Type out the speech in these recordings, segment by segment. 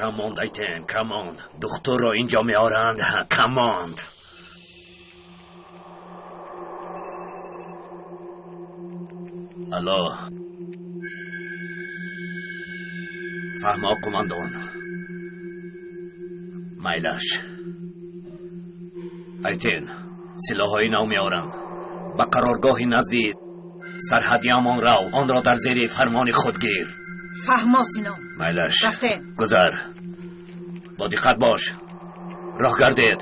Кам монд, Айтен, кам монд. Духтурро инҷо меоранд, кам монд. Алло. Фаҳмо, қумандон. Майлаш. Айтен, силоҳҳои нав меорам. Ба қароргоҳи назди сарҳадиамон рав, онро дар зери фармони худ гир. Фаҳмо, Синон. Майлаш. Рафтем. Гузар. Бо диққат бош. Роҳ гардед.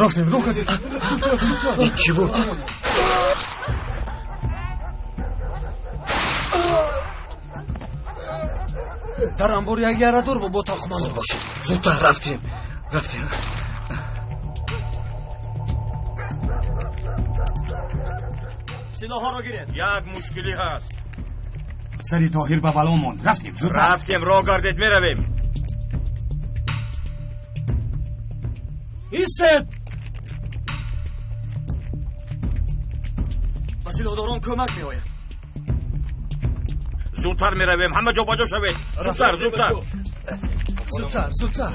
Рафтем, роҳ гардед. Зудтар, зудтар. Ин чӣ буд? Дар анбор як ярадор бо Ботан қумандон. Бошед, зудтар, рафтем, рафтем. Силоҳҳоро гиред. Як мушкилӣ ҳаст. Сари Тоҳир ба бало монд. Рафтем, зудтар. Рафтем, роҳ гардед, меравем. Истед! Ба силоҳдорон кӯмак меояд. Зудтар меравем, ҳама ҷо ба ҷо шавед. Зудтар, зудтар. Зудтар, зудтар.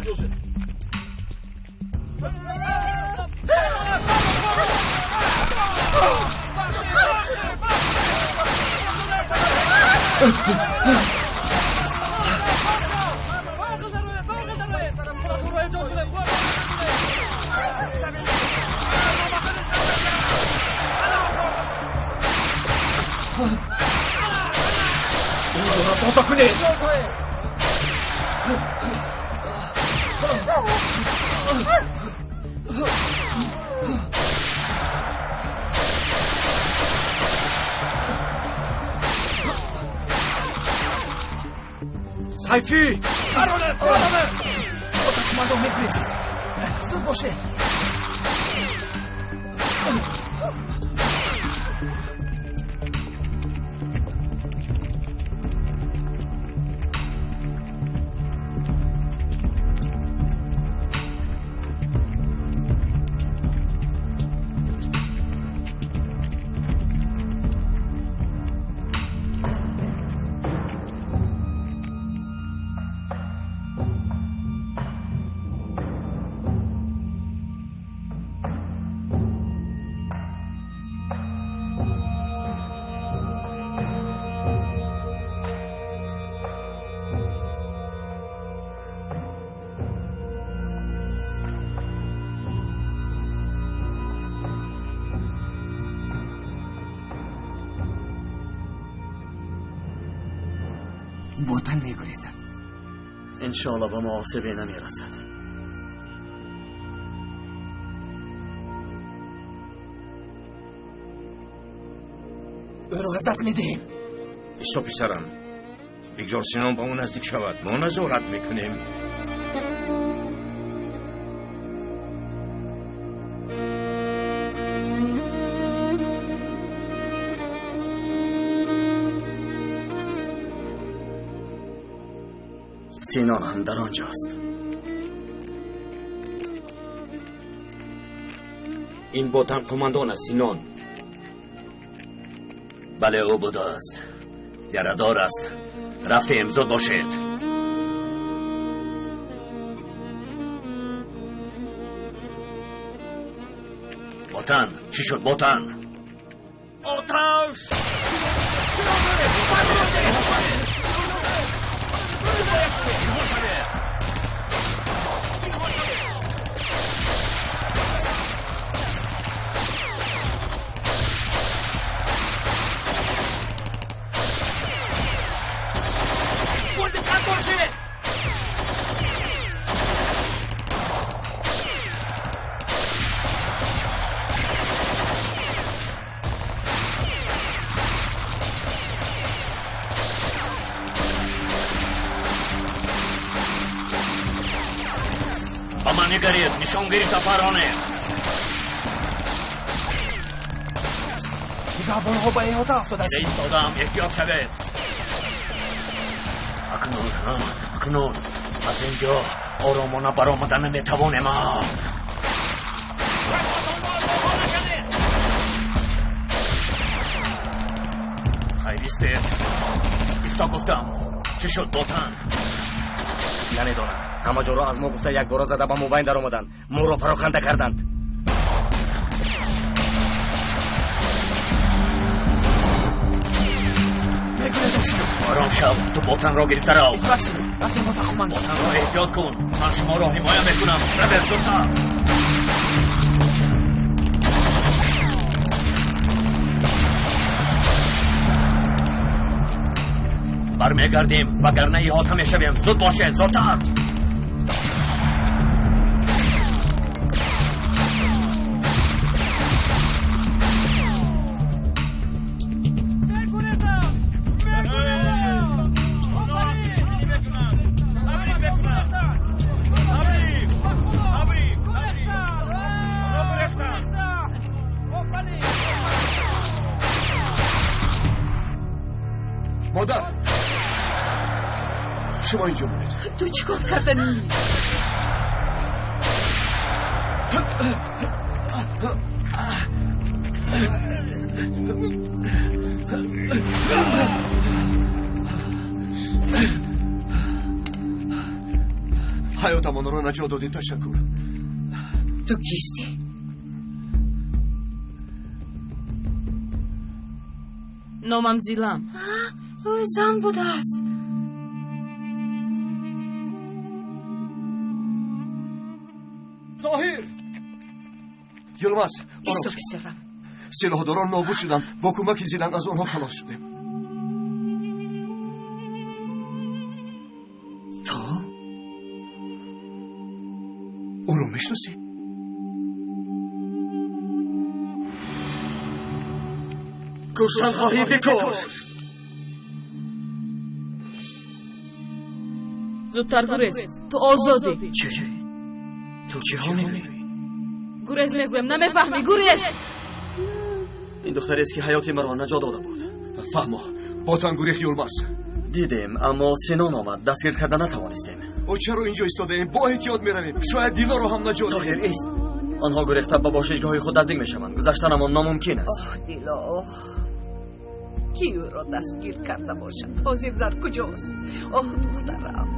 Инҷоро тоза кунед. Сайфӣ! Пароне, пароне! Ботан қумандон мегурезад. Зуд бошед. Ботан мегурезад. Иншоалло, ба мо осебе намерасад. Ӯро аз даст медиҳем. Исто, писарам, бигзор Синон ба ӯ наздик шавад, мо назорат мекунем. Синон ҳам дар он ҷост. Ин Ботан қумандон аст, Синон. Бале, ӯ будааст. Ярадор аст. Рафтем, зуд бошед. Ботан, чӣ шуд, Ботан? Оташ! Диққат бошед. Ба ман нигаред, нишон гирифта паронед. Нигаҳбонҳо ба эҳота афтодааст. Истодаам, эҳтиёт шавед. Акнун аз инҷо оромона баромада наметавонем. Хайр, истед. Исто гуфтам. Чӣ шуд, Ботан? Намедонам. Ҳама ҷоро аз мо гуфта якбора зада ба мобайн даромаданд. Моро пароканда карданд. Ором шав, ту Ботанро гирифта рав. Рафтем, Ботан қумандон. Ботанро эҳтиёт кун. Ман шуморо ҳимоя мекунам. Равед зудтар. Бармегардем, вагарна иҳота мешавем. Зуд бошед, зудтар. Модар, шумо инҷо монед. Ту чӣ кор карданӣ? Ҳаётамонро наҷот додӣ, ташаккур. Ту кистӣ? Номам Зилам. Ӯ зан будааст. Тоҳир! Юлмаз, Исто, писарам. Силоҳдорон нобуд шуданд. Бо кӯмаки Зилан аз онҳо халос шудем. Ту ӯро мешиносӣ? Куштан хоҳӣ, бикуш. Зудтар гурез, ту озодӣ. Чӣ? Ту чиҳо мегӯӣ? Гурез мегӯям, намефаҳмӣ? Гурез! Ин духтарест, ки ҳаёти маро наҷот дода буд. Фаҳмо, Ботан гурехт, Юлмаз. Дидем, аммо Синон омад, дастгир карда натавонистем. Ӯ чаро инҷо истодаем? Бо эҳтиёт меравем, шояд Дилоро ҳам наҷот. Тоҳир, ист. Онҳо гурехта ба бошишгоҳи худ наздик мешаванд. Гузаштанамон номумкин аст. Оҳ, Дило, кӣ ӯро дастгир карда бошад? Ҳозир дар куҷост? Оҳ, духтарам.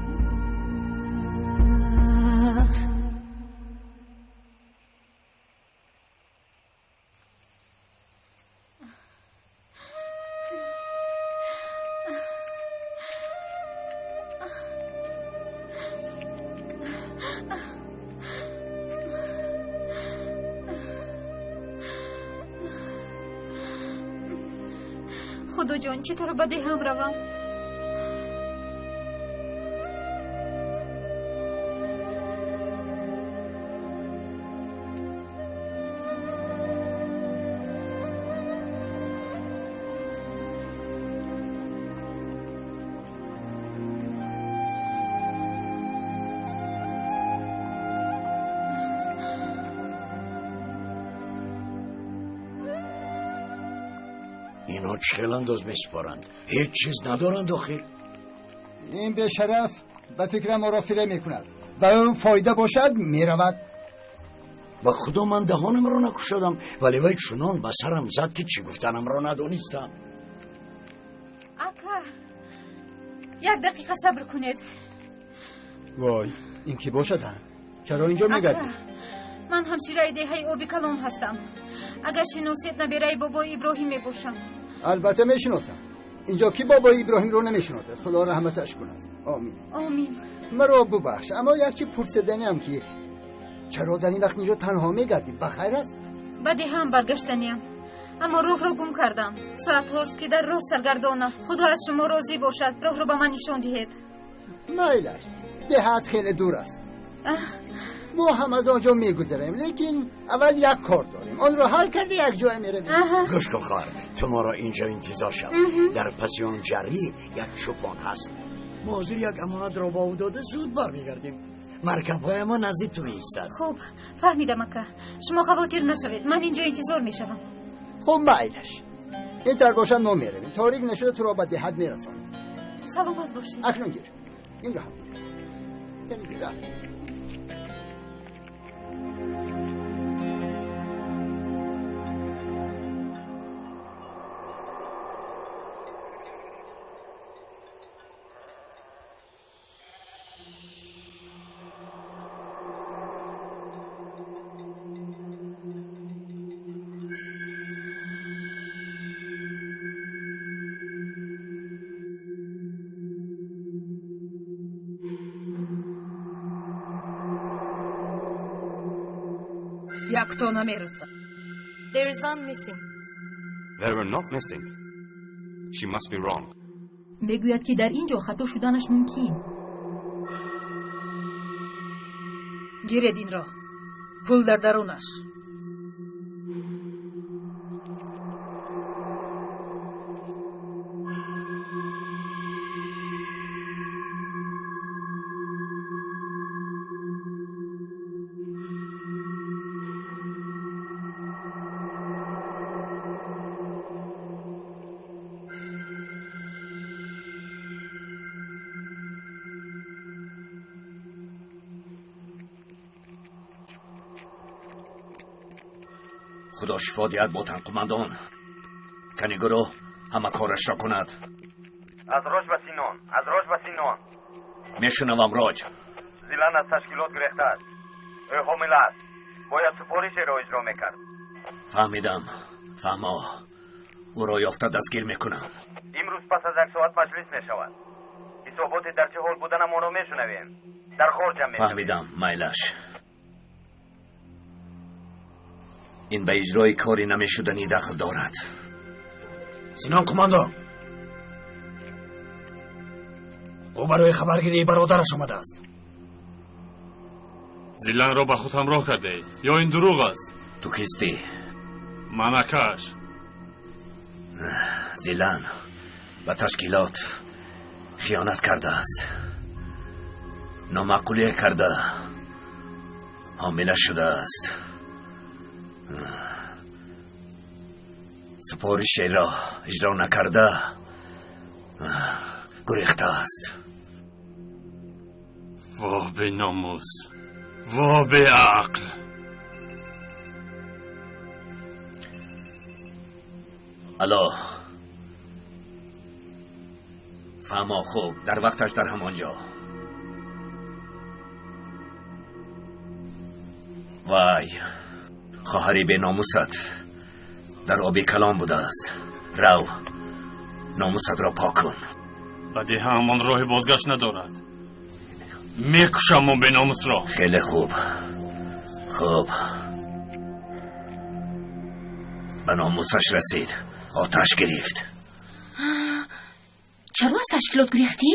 Худоҷон, чӣ тавр ба деҳам равам? Инҳо чӣ хел андоз месупоранд? Ҳеҷ чиз надоранд охир. Ин бешараф ба фикрам моро фиреб мекунад. Ба ӯ фоида бошад, меравад. Ба худо, ман даҳонамро накушодам, вале вай чунон ба сарам зад, ки чӣ гуфтанамро надонистам. Ака, як дақиқа сабр кунед. Вой, ин кӣ бошад? Чаро инҷо мегардӣ? Ман ҳамшираи деҳаи Оби Калон ҳастам. Агар шиносед, набераи бобои Иброҳим мебошам. Албатта мешиносам. Инҷо кӣ бобои Иброҳимро намешиносад? Худо раҳматаш кунад. Омин. Омин. Маро бубахш, аммо як чи пурсиданиам, ки чаро дар ин вақт инҷо танҳо мегардӣ? Ба хайр аст? Ба деҳаам баргаштаниам, аммо роҳро гум кардам. Соатҳост, ки дар роҳ саргардонам. Худо аз шумо розӣ бошад, роҳро ба ман нишон диҳед. Майлаш, деҳаат хеле дур аст. Мо ҳам аз он ҷо мегузарем, лекин аввал як кор дорем. Онро ҳал карда як ҷое меравем. Гӯш кун, хоҳар, ту моро инҷо интизор шав. Дар паси он ҷарӣ як чӯпон ҳаст. Мо ҳозир як амонатро ба ӯ дода зуд бармегардем. Маркабҳои мо назди ту меистад. Хуб, фаҳмидам, ака. Шумо хавотир нашавед, ман инҷо интизор мешавам. Хуб, майлаш. Ин тар бошад, мо меравем. Торик нашуда туро ба деҳат мерасонем. Саломат бошед. Акнун гир. Инро ҳам. Яъне гир. Якто намерасад. There is one missing. There were not missing. She must be wrong. Мегӯяд, ки дар ин ҷо хато шуданаш мумкин. Гиред инро. Пул дар дарунаш. Худо шифо диҳад ботан қумандон. Кани гурӯҳ ҳама корашро кунад. Аз Роҷ ба Синон, аз Роҷ ба Синон. Мешунавам, Роҷ. Зилан аз ташкилот гурехта аст. Ӯ ҳомила аст. Бояд супоришеро иҷро мекард. Фаҳмидам. Фаҳмо. Ӯро ёфта дастгир мекунам. Имрӯз пас аз як соат маҷлис мешавад. Ҳисоботи дар чӣ ҳол буданамонро мешунавем. Дар хор ҷамъ мешавем. Фаҳмидам, майлаш. Ин ба иҷрои кори намешуданӣ дахл дорад. Синон қумандон, ӯ барои хабаргирии бародараш омадааст. Зиланро ба худ ҳамроҳ кардаед ё ин дурӯғ аст? Ту кистӣ? Ман акааш. Зилан ба ташкилот хиёнат кардааст. Номаъқулие карда ҳомила шудааст. Супоришеро иҷро накарда гурехтааст. Во беномус, во беақл! Алло, фаҳмо. Хуб, дар вақташ дар ҳамон ҷо. Вай, хоҳари беномусат дар оби калон будааст. Рав, номусатро пок кун. Ба деҳаамон роҳи бозгашт надорад. Мекушам он беномусро. Хеле хуб. Хуб, ба номусаш расид, оташ гирифт. Чаро аз ташкилот гурехтӣ?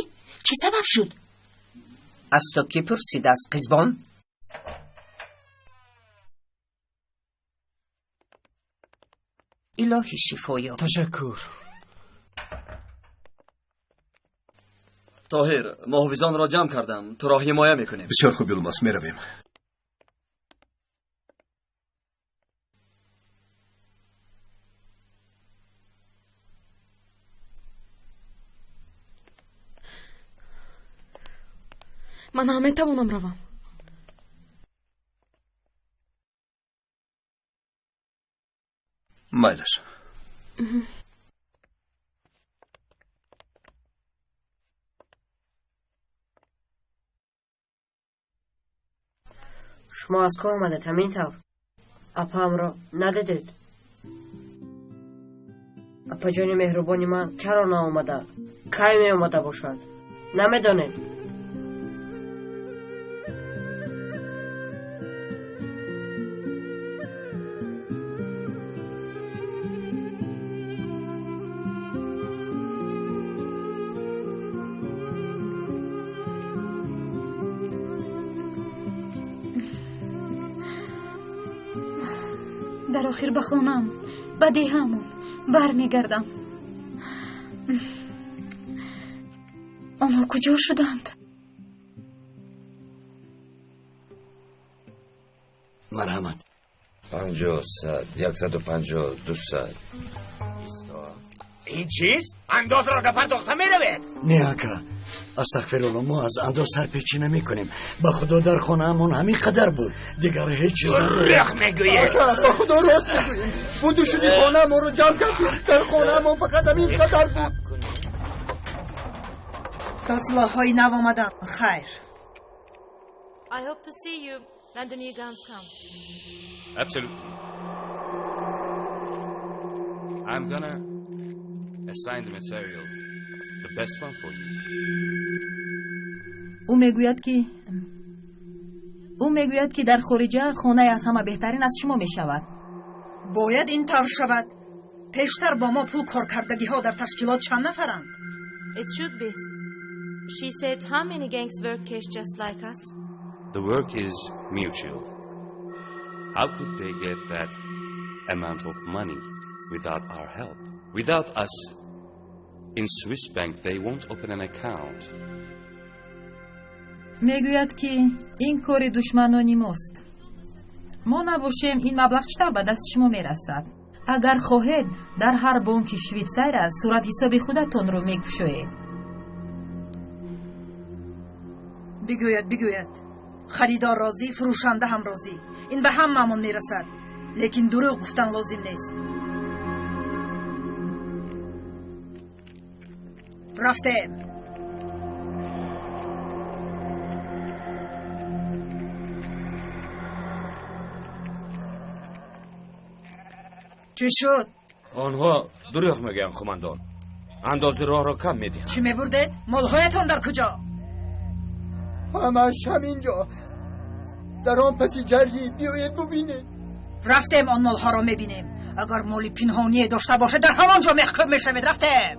Чӣ сабаб шуд? Аз ту кӣ пурсидааст, қизбон? Илоҳӣ шифо ёб. Ташаккур. Тоҳир, муҳофизонро ҷамъ кардам. Туро ҳимоя мекунем. Бисёр хуб, Юлмаз, меравем. Ман ҳам метавонам равам. Майлаш. Шумо аз кӯ омадед ҳамин тавр? Апаамро надидед? Апаҷони меҳрубони ман чаро наомада? Кай меомада бошад? Намедонед? Дар охир ба хонаам, ба деҳаамон бармегардам. Онҳо куҷо шуданд? Марҳамат. 50, 100, 150, 200. Ин чист? Андозро напардохта меравед. Не ака, астағфируллоҳ, мо аз андоз сарпечӣ намекунем. Ба худо дар хонаамон ҳамин қадар буд, дигар ҳеҷ чиз надорем. Дурӯғ мегӯед. Ака, ба худо рост мегӯем. Буду шуди хонаамонро ҷамъ кардем, дар хонаамон фақат ҳамин қадар буд. То силоҳҳои нав омаданд, хайр. I hope to see you when the new guns come. Absolutely. I'm gonna assign the material, the best one for you. Ӯ мегӯяд, ки дар хориҷа хонаи аз ҳама беҳтарин аз шумо мешавад. Бояд ин тавр шавад. Пештар бо мо пул коркардагиҳо дар ташкилот чанд нафаранд? It should be. She said how many gangs work cash just like us? The work is mutual. How could they get that amount of money without our help? Without us, in Swiss bank they won't open an account. Мегӯяд, ки ин кори душманони мост. Мо набошем, ин маблағ чӣ тавр ба дасти шумо мерасад? Агар хоҳед, дар ҳар бонки Швейтсария суратҳисоби худатонро мекушоед. Бигӯяд, бигӯяд. Харидор розӣ, фурӯшанда ҳам розӣ. Ин ба ҳамаамон мерасад, лекин дурӯғ гуфтан лозим нест. Рафтем. Чӣ шуд? Онҳо дурӯғ мегӯянд, қумандон. Андози роҳро кам медиҳанд. Чӣ мебурдед? Молҳоятон дар куҷо? Ҳамаш ҳаминҷо, дар он паси ҷаррӣ. Биёед бубинед. Рафтем, он молҳоро мебинем. Агар моли пинҳоние дошта бошед, дар ҳамон ҷо мехкӯб мешавед. Рафтем.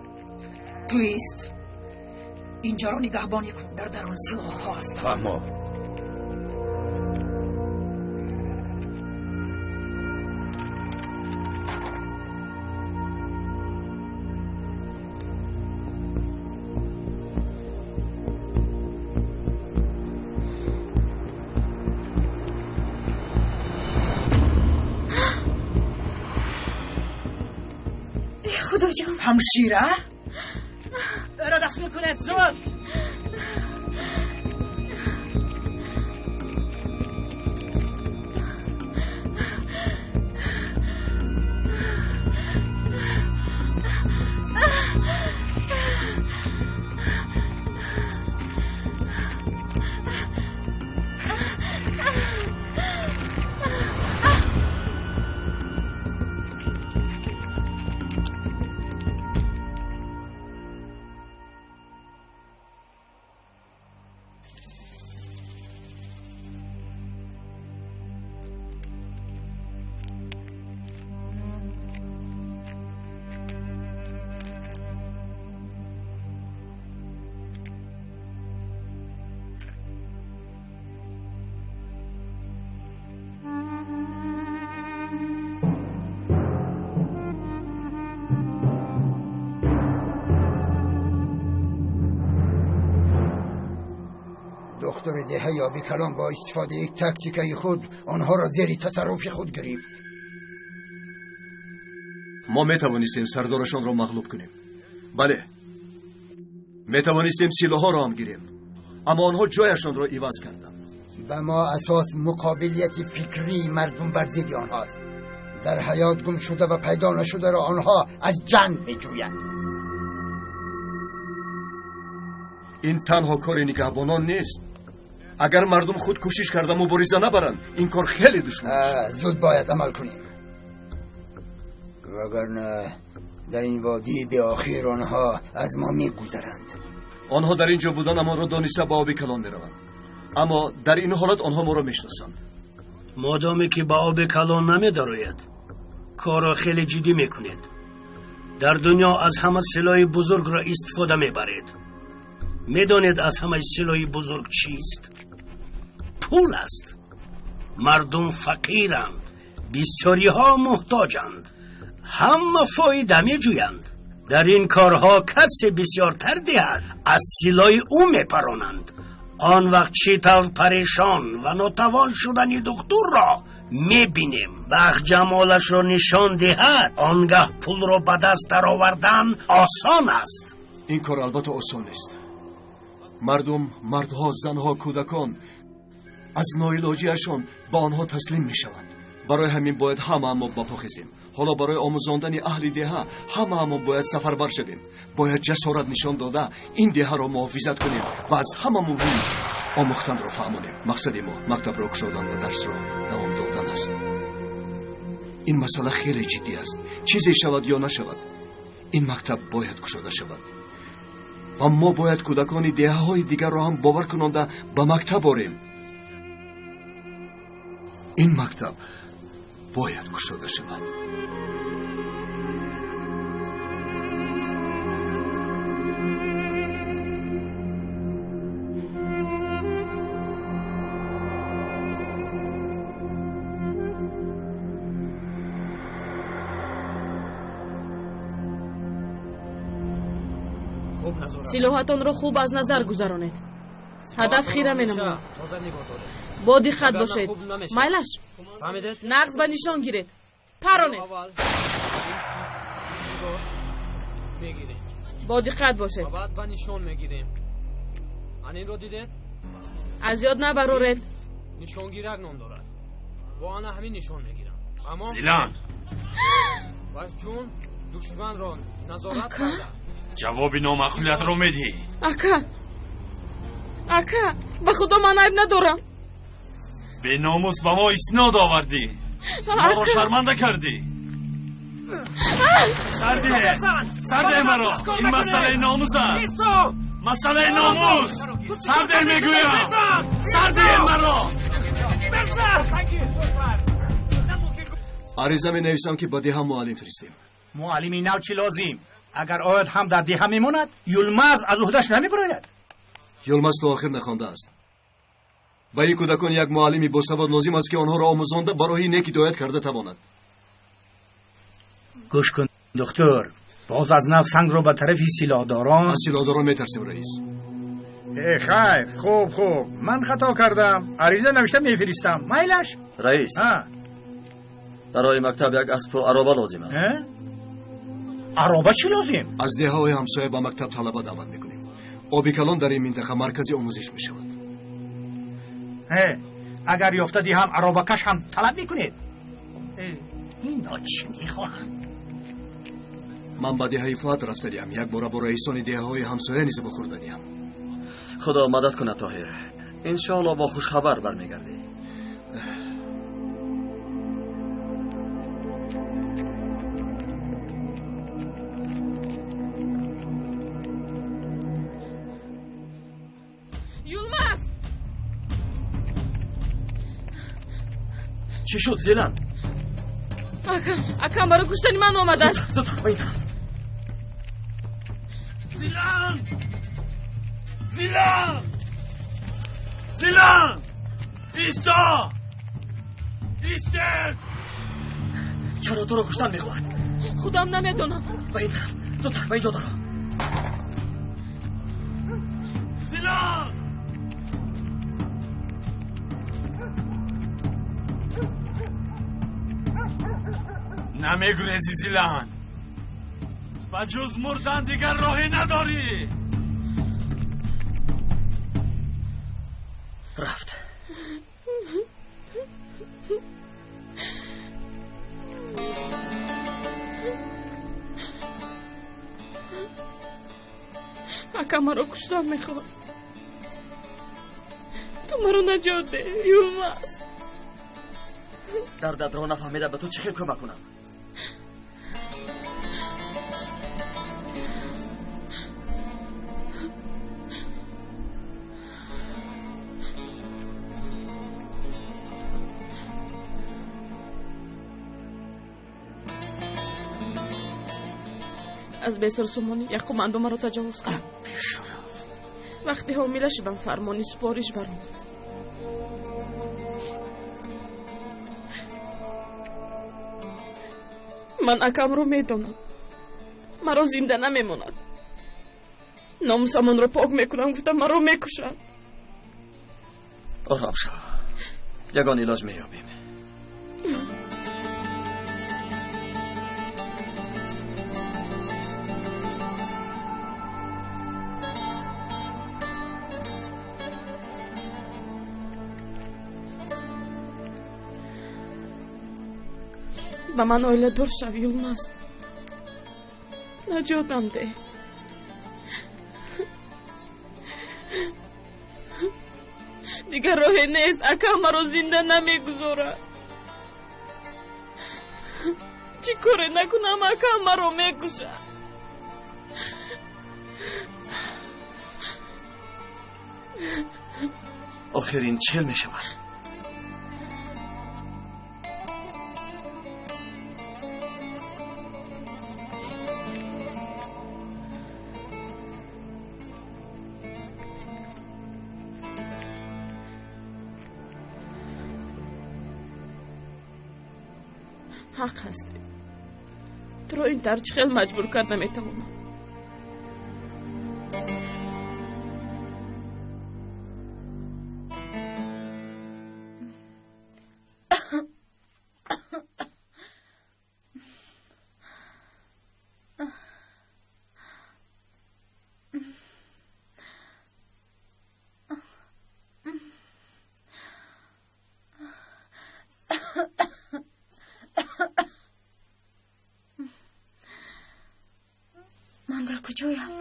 Туист, инҷоро нигаҳбонӣ кун. Дар дарун силоҳҳо ҳастанд. Фаҳмо. Худоҷон. Ҳамшира? Ӯро дастгир кунед, зуд! دختر دهه آبی کلان با استفاده یک تاکتیکای خود آنها را زیر تصرف خود گرفت. ما می توانستیم سردارشان را مغلوب کنیم. بله، می توانستیم سلاح‌ها را هم گیریم، اما آنها جایشان را عوض کردند. به ما اساس مقابلیت فکری مردم بر ضد آنهاست. در حیات گم شده و پیدا نشده را آنها از جنگ میجویند. این تنها کار نگهبانان نیست. اگر مردم خود کوشش کرده مبارزه نبرند، این کار خیلی دشوار است. زود باید عمل کنیم، وگرنه در این وادی به آخر آنها از ما میگذرند. آنها در اینجا بودن ما را دانسته به آب کلان میروند، اما در این حالت آنها ما را میشناسند. مادامی که به آب کلان نمیدارید، کار را خیلی جدی میکنید. در دنیا از همه سلاح بزرگ را استفاده میبرید. میدانید از همه سلاح بزرگ چیست؟ پول است. مردم فقیرند، بسیاری ها محتاجند، همه فایده میجویند. در این کارها کسی بسیارتر دهد از سلاح او میپرانند. Он вақт чӣ тавр парешон ва нотавон шудани духтурро мебинем. Вақт ҷамолашро нишон диҳад, он гаҳ пулро ба даст даровардан осон аст. Ин кор албатта осон нест. Мардум, мардҳо, занҳо, кӯдакон аз ноилоҷиашон ба онҳо таслим мешаванд. Барои ҳамин бояд ҳамаамон ба по хезем. Ҳоло барои омӯзондани аҳли деҳа ҳамаамон бояд сафарбар шавем. Бояд ҷасорат нишон дода ин деҳаро муҳофизат кунем ва аз ҳама муҳим омӯхтанро фаҳмонем. Мақсади мо мактабро кушодан ва дарсро давом додан аст. Ин масъала хеле ҷиддӣ аст. Чизе шавад ё нашавад, ин мактаб бояд кушода шавад ва мо бояд кӯдакони деҳаҳои дигарро ҳам бовар кунонда ба мактаб орем. Ин мактаб бояд кушода шавад. Силоҳатонро хуб аз назар гузаронед. Ҳадаф хира менамояд. Бо диққат бошед. Майлаш, нағз ба нишон гиред. Паронед. Бо диққат бошед. Аз ёд набароред. Нишонгирак ном дорад. Бо ана ҳамин нишон мегирам. Зилан! Чун душманро назорат карда. Ҷавоби номаъқулиятро медиҳӣ. Ака, ака, ба худо ман айб надорам. Беномус ба мо иснод овардӣ, моро шарманда кардӣ. Сардеҳ маро, ин масъалаи номус аст, масъалаи номус. Сардеҳ мегӯям, сардеҳ маро. Ариза менависам ки ба деҳа муаллим фиристем. Муаллими нав чӣ лозим? Агар ояд ҳам дар деҳа мемонад, Юлмаз аз уҳдаш намебарояд. Юлмаз то охир нахондааст. Ба ин кӯдакон як муаллими босавод лозим аст, ки онҳоро омӯзонда ба роҳи нек ҳидоят карда тавонад. Гӯш кун, духтур, боз аз нав сангро ба тарафи силоҳдорон. Аз силоҳдорон метарсем, раис. Э, хайр, хуб, хуб, ман хато кардам. Ариза навишта мефиристам. Майлаш? Раис, барои мактаб як аспу ароба лозим аст. Ароба чӣ лозим? Аз деҳаҳои ҳамсоя ба мактаб талаба даъват мекунем. Оби калон дар ин минтақа маркази омӯзиш мешавад. Агар ёфта диҳам, аробакаш ҳам талаб мекунед. Ино чӣ мехоҳанд? Ман ба деҳаи Фуат рафта диҳам, як бора бо раисони деҳаҳои ҳамсоя низ бихӯрда диҳам. Худо мадад кунад, Тоҳир. Иншоалло бо хушхабар бармегардӣ. Чӣ шуд, Зилан? Акам, акам барои куштани ман омадааст. Зудтар ба ин тараф. Зилан! Зилан! Зилан! Исто! Истед! Чаро туро куштан мехоҳад? Худам намедонам. Ба ин тараф, зудтар ба ин ҷо даро. Зилан! Намегурези, Зилан. Ба ҷуз мурдан дигар роҳе надорӣ. Рафт. Ака маро куштан мехоҳад. Ту маро наҷот деҳ, Юлмаз. Дардатро нафаҳмида ба ту чӣ хел кӯмак кунам? Аз бесарсумонӣ як командо маро таҷовуз кард. Вақте ҳомила шудам, фармони супориш баромад. Ман акамро медонам, маро зинда намемонад. Номусамонро пок мекунам, гуфта маро мекушад. Ором шав, ягон илоҷ меёбем. Ба ман оиладор шав, Юлмаз. Наҷотам деҳ. Дигар роҳе нест, акам маро зинда намегузорад. Чӣ коре накунам, акам маро мекушад. Охир ин чел мешавад? Ҳақ ҳастӣ. Туро ин тавр чӣ хел маҷбур карда метавонам? Ман дар куҷоям?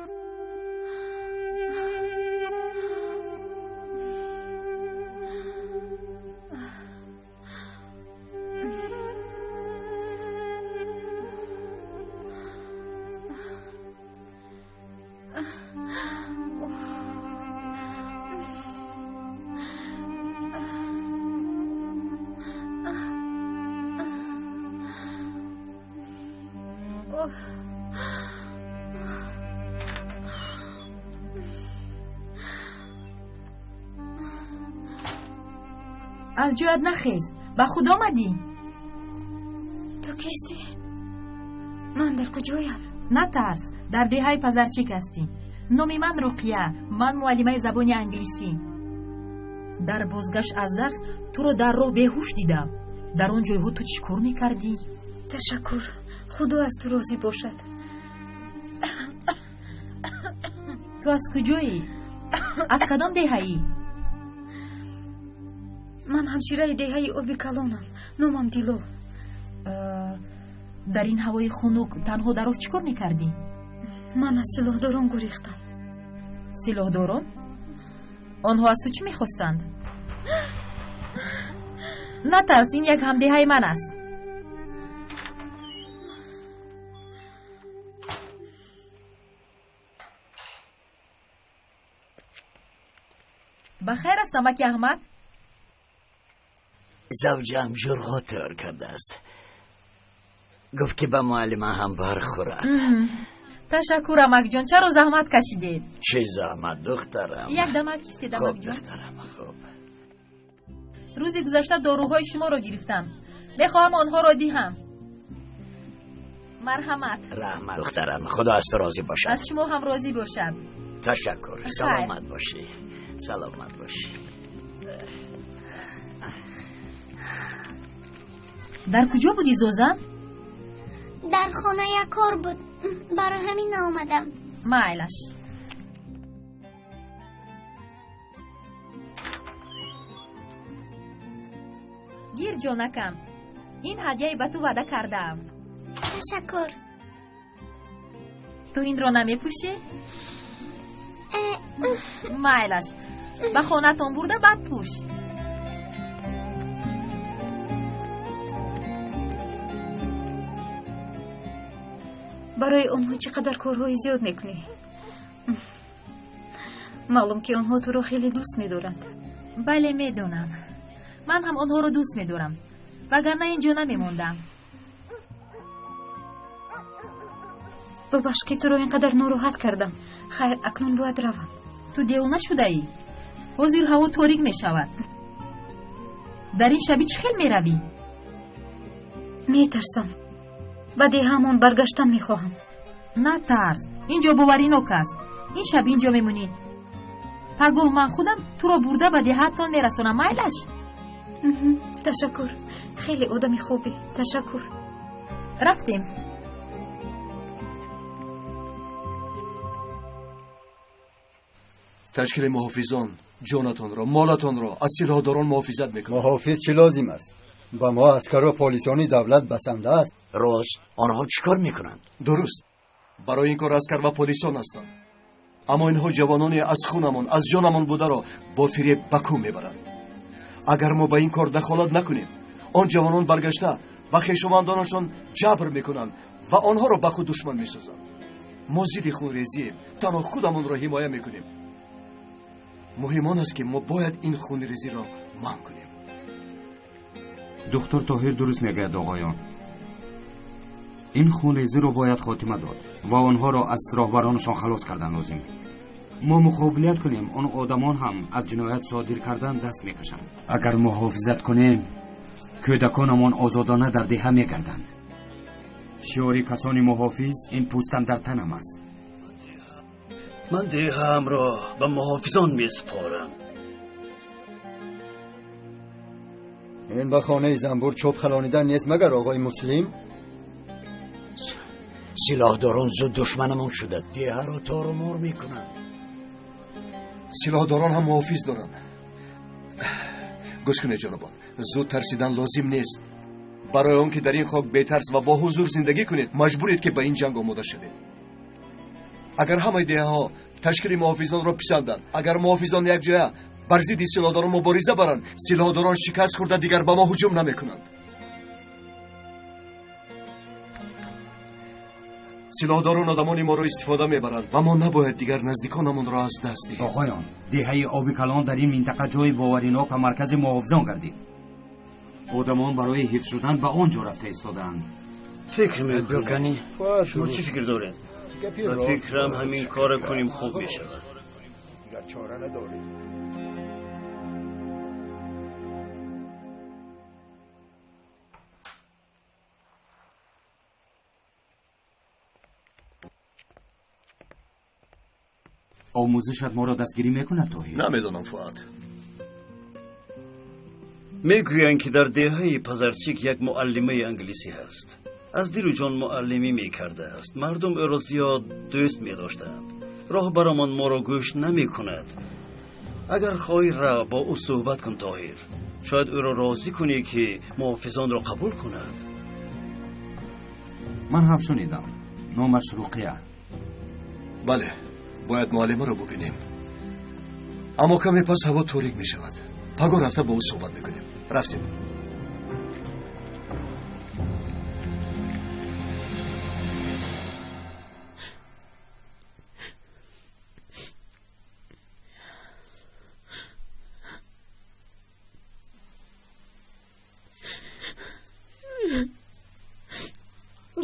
Аз ҷоят нахез, ба худ омадӣ? Ту кистӣ? Ман дар куҷоям? Натарс, дар деҳаи Пазарчик ҳастӣ. Номи ман Руқия, ман муаллимаи забони англисӣ. Дар бозгашт аз дарс туро дар роҳ беҳуш дидам. Дар он ҷойҳо ту чӣ кор мекардӣ? Ташаккур, Худо аз ту розӣ бошад. Ту аз куҷоӣ? Аз кадом деҳаӣ? Ман ҳамшираи деҳаи Оби Калонам. Номам Дило. Дар ин ҳавои хунук танҳо дар роҳ чӣ кор мекардӣ? Ман аз силоҳдорон гурехтам. Силоҳдорон? Онҳо аз ту чӣ мехостанд? Натарс, ин як ҳамдеҳаи ман аст. Ба хайр аст, амаки Аҳмад? Завҷаам ҷурғо тайёр кардааст. Гуфт ки ба муаллима ҳам бархӯрад. Ташаккур, амакҷон, чаро заҳмат кашидед? Чӣ заҳмат, духтарам? Як дамак кистед, амакҷон. Хуб, духтарам, хуб. Рӯзи гузашта доруҳои шуморо гирифтам. Мехоҳам онҳоро диҳам. Марҳамат. Раҳмат, духтарам, Худо аз ту розӣ бошад. Аз шумо ҳам розӣ бошад. Ташаккур, саломат бошӣ, саломат бошӣ. Дар куҷо будӣ, Зозан? Дар хона як кор буд, барои ҳамин наомадам. Майлаш. Гир, ҷонакам, ин ҳадияи ба ту ваъда кардаам. Ташаккур. Ту инро намепӯшӣ? Майлаш, ба хонатон бурда баъд пӯш. Барои онҳо чӣ қадар корҳои зиёд мекунӣ. Маълум ки онҳо туро хеле дӯст медоранд. Бале, медонам. Ман ҳам онҳоро дӯст медорам, вагарна ин ҷо намемондам. Бубахш ки туро ин қадар нороҳат кардам. Хайр, акнун бояд равам. Ту девона шудаӣ? Ҳозир ҳаво торик мешавад. Дар ин шабӣ чӣ хел меравӣ? Метарсам. Ба деҳаамон баргаштан мехоҳам. Натарс, ин ҷо боваринок аст. Ин шаб ин ҷо мемонӣ. Пагоҳ ман худам туро бурда ба деҳаатон мерасонам, майлаш? Ташаккур, хеле одами хубӣ, ташаккур. Рафтем. Ташкили муҳофизон ҷонатонро, молатонро аз силоҳдорон муҳофизат мекунад. Муҳофиз чӣ лозим аст? Ба мо аскару полисони давлат басанда аст. Рост, онҳо чӣ кор мекунанд? Дуруст, барои ин кор аскар ва полисон ҳастанд. Аммо инҳо ҷавононе аз хунамон, аз ҷонамон бударо бо фиреб ба кӯ мебаранд. Агар мо ба ин кор дахолат накунем, он ҷавонон баргашта ба хешовандонашон ҷабр мекунанд ва онҳоро ба худ душман месозанд. Мо зидди хунрезием, танҳо худамонро ҳимоя мекунем. Муҳим он аст, ки мо бояд ин хунрезиро манъ кунем. Духтур Тоҳир дуруст мегӯяд, оғоён. Ин хунрезиро бояд хотима дод ва онҳоро аз роҳбаронашон халос кардан лозим. Мо муқобилият кунем, он одамон ҳам аз ҷиноят содир кардан даст мекашанд. Агар муҳофизат кунем, кӯдаконамон озодона дар деҳа мегарданд. Шиори касони муҳофиз ин пӯстам дар танам аст. Ман деҳаамро ба муҳофизон месупорам. Ин ба хонаи занбур чӯб халонидан нест, магар оғои Муслим? Силоҳдорон зуд душманамон шуда, деҳаро тору мор мекунанд. Силоҳдорон ҳам муҳофиз доранд. Гӯш кунед, ҷанобон, зуд тарсидан лозим нест. Барои он ки дар ин хок бетарс ва бо ҳузур зиндагӣ кунед, маҷбуред, ки ба ин ҷанг омода шавед. Агар ҳамаи деҳаҳо ташкили муҳофизонро писанданд, агар муҳофизон якҷоя бар зидди силоҳдорон мубориза баранд, силоҳдорон шикаст хӯрда дигар ба мо ҳуҷум намекунанд. Силоҳдорон одамони моро истифода мебаранд ва мо набояд дигар наздиконамонро аз даст диҳем. Оғоён, деҳаи Оби Калон дар ин минтақа ҷои боваринок ва маркази муҳофизон гардид. Одамон барои ҳифз шудан ба он ҷо рафта истодаанд. Фикр мекунӣ? Шумо чӣ фикр доред? Ба фикрам ҳамин кора кунем хуб мешавад. Дигар чора надорем. Омӯзишат моро дастгирӣ мекунад, Тоҳир? Намедонам, Фуад. Мегӯянд, ки дар деҳаи Пазарчик як муаллимаи англисӣ ҳаст. Аз дилу ҷон муаллимӣ мекардааст. Мардум ӯро зиёд дӯст медоштанд. Роҳбарамон моро гӯш намекунад. Агар хоҳӣ, рав бо ӯ суҳбат кун, Тоҳир. Шояд ӯро розӣ кунӣ, ки муҳофизонро қабул кунад. Ман ҳам шунидам. Номаш Руқия. Бале, бояд муаллимаро бубинем. Аммо каме пас ҳаво торик мешавад. Пагоҳ рафта бо ӯ суҳбат мекунем. Рафтем.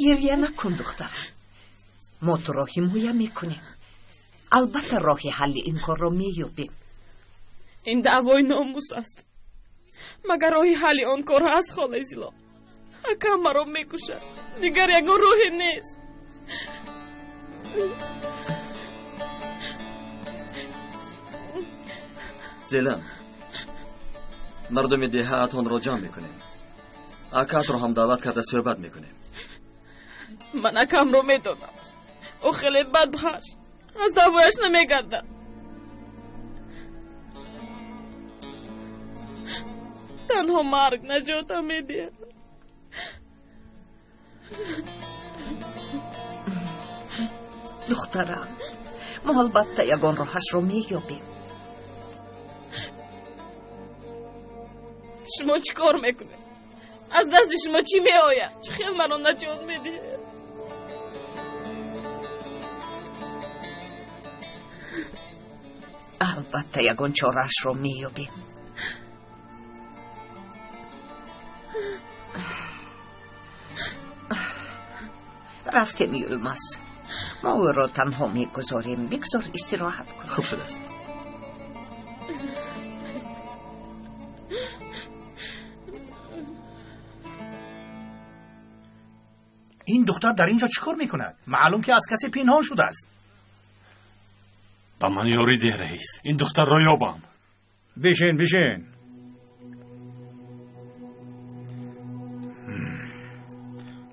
Гирья накун, духтарам. Мо туро ҳимоя мекунем. Албатта роҳи ҳалли ин корро меёбем. Ин даъвои номус аст. Магар роҳи ҳалли он кор ҳаст, холаи Зило? Акам маро мекушад. Дигар ягон роҳе нест. Зелан, мардуми деҳаатонро ҷамъ мекунем. Акаатро ҳам даъват карда суҳбат мекунем. Ман акамро медонам. Ӯ хеле бадбахт, аз даъвояш намегардад. Танҳо марг наҷотам медиҳад. Духтарам, мо албатта ягон роҳашро меёбем. Шумо чӣ кор мекунед? Аз дасти шумо чӣ меояд? Чӣ хел маро наҷот медиҳед? Албатта ягон чораашро меёбем. Рафтем, Юлмаз. Мо ӯро танҳо мегузорем. Бигзор истироҳат кунад. Хуб шудааст. Ин духтар дар ин ҷо чӣ кор мекунад? Маълум, ки аз касе пинҳон шудааст. Ба ман ёрӣ деҳ, раис, ин духтарро ёбам. Бишин, бишин.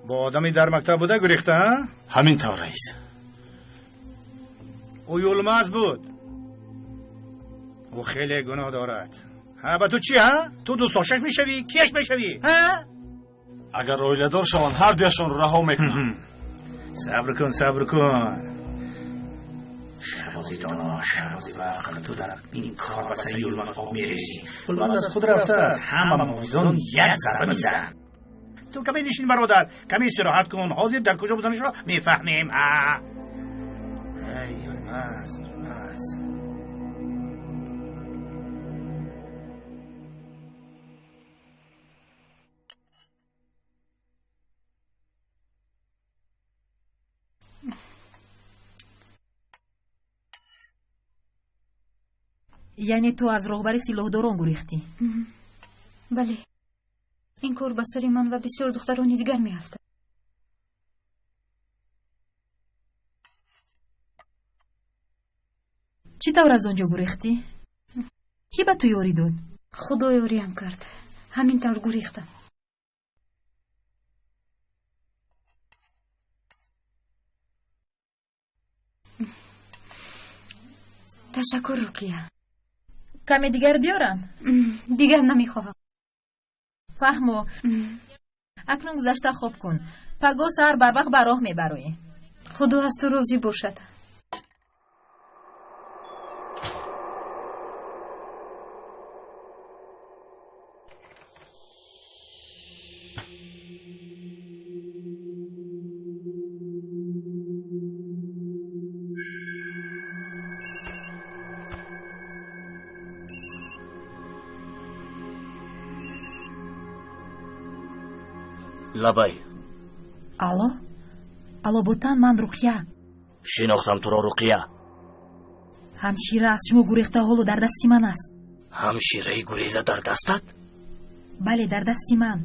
Бо одами дар мактаб буда гурехта, ҳа? Ҳамин тавр, раис. Ӯ Юлмаз буд. Ӯ хеле гуноҳ дорад. Ҳа, ба ту чӣ, ҳа? Ту дӯстдошташ мешавӣ, кияш мешавӣ, ҳа? Агар оиладор шаванд, ҳар дуяшонро раҳо мекунам. Сабр кун, сабр кун. Шаҳбози доно, шаҳбози вақт, ту дар ин кор ба сари Юлмаз об мерезӣ. Юлмаз аз худ рафтааст, ҳама муҳофизон як зарба мезананд. Ту каме нишин, бародар, каме истироҳат кун. Ҳозир дар куҷо буданашро мефаҳмем. Ай, Юлмаз, Юлмаз. Яъне ту аз роҳбари силоҳдорон гурехтӣ? Бале, ин кор ба сари ман ва бисёр духтарони дигар меафтад. Чӣ тавр аз он ҷо гурехтӣ? Кӣ ба ту ёрӣ дод? Худо ёриам кард, ҳамин тавр гурехтам. Ташаккур, Руқия. Каме дигар биёрам? Дигар намехоҳам. Фаҳмо, акнун гузашта хоб кун. Пагоҳ саҳар барвақт ба роҳ мебароӣ. Худо аз ту розӣ бошад. Лабай. Алло, алло, ботан, ман Руқия. Шинохтам туро, Руқия. Ҳамшира аз шумо гурехта ҳоло дар дасти ман аст. Ҳамшираи гуреза дар дастат? Бале, дар дасти ман.